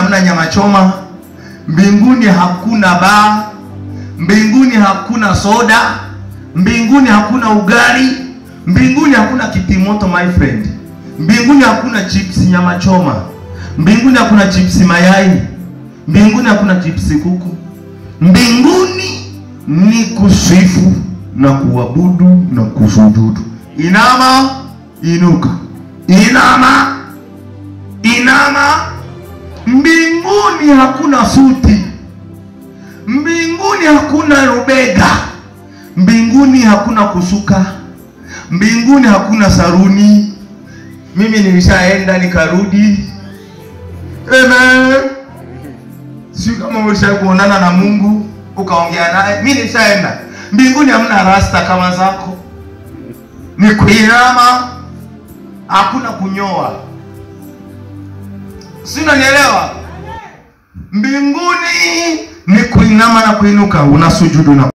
hamna nyama choma, mbinguni hakuna baa, mbinguni hakuna soda, mbinguni hakuna ugali, mbinguni hakuna kitimoto my friend. Mbinguni hakuna chips nyama choma, mbinguni hakuna chips mayai, mbinguni hakuna chips kuku. Mbinguni ni kusifu na kuabudu na kusujudu. Inama, inuka. Inama, inama. Mbinguni hakuna suti, mbinguni hakuna rubega, mbinguni hakuna kusuka, mbinguni hakuna saruni. Mimi nilishaenda nikarudi. Amen. Si kama ulishakuonana na Mungu ukaongea naye. Mimi nilishaenda. Mbinguni hamna rasta kama zako. Ni kuinama, hakuna kunyoa. Si unanielewa? Mbinguni ni kuinama na kuinuka, unasujudu na